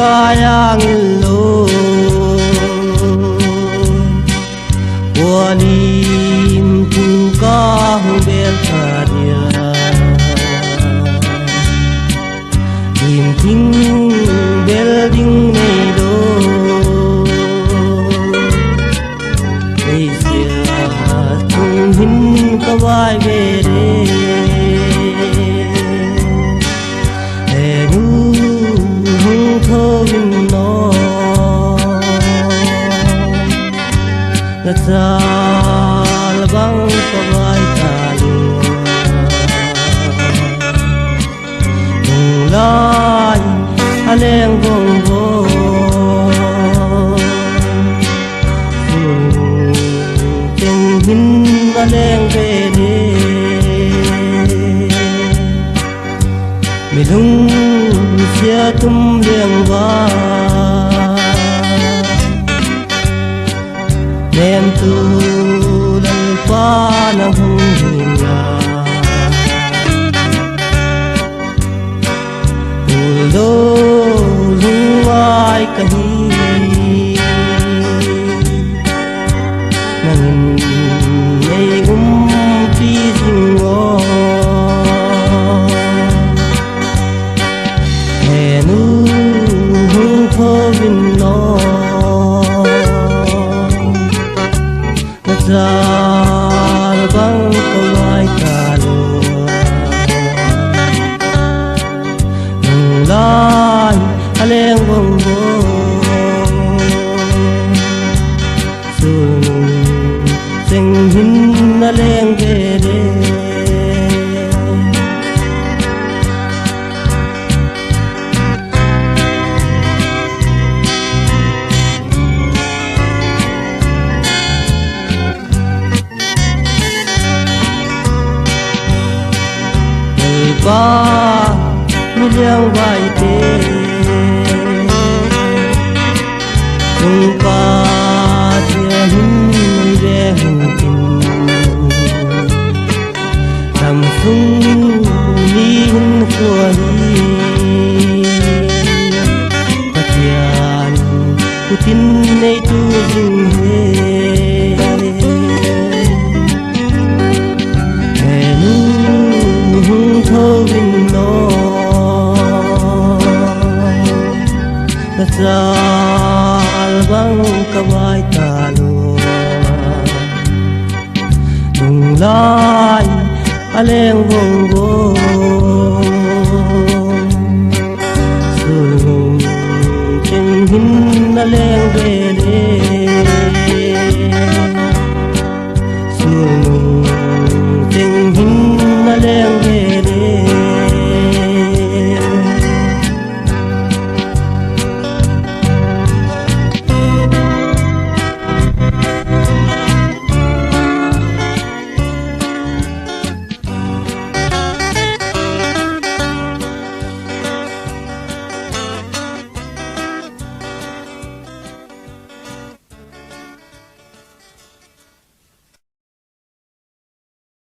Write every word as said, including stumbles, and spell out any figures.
Ka yang lo, kua lim tu ka hung bel kha dia, lim thing bel ding nei lo. Ei sia tung hin ka vai ve le, he nu hung tho in naw, ka chal bang ka vai ta lua. Nung lai a leng vong vong, cheng hin a leng ve le, mi lungsiat um leng va, nem tu Lalpa na hung hin la, ul do lung ai ka hi, nang in ei umpi zing aw. He nu hung tho in naw, ka chal bang ka vai ta lua. Nung lai a leng vong vong, sulnung cheng hin a leng ve le, Lalpa, mi liangvaite chung Pathian in ve hung tin, damsung mi hinkhua hi Pathian khut in neitu zing hi. He nu hung tho in naw, ka chal bang ka vai ta lua. Nung lai a leng vong vong,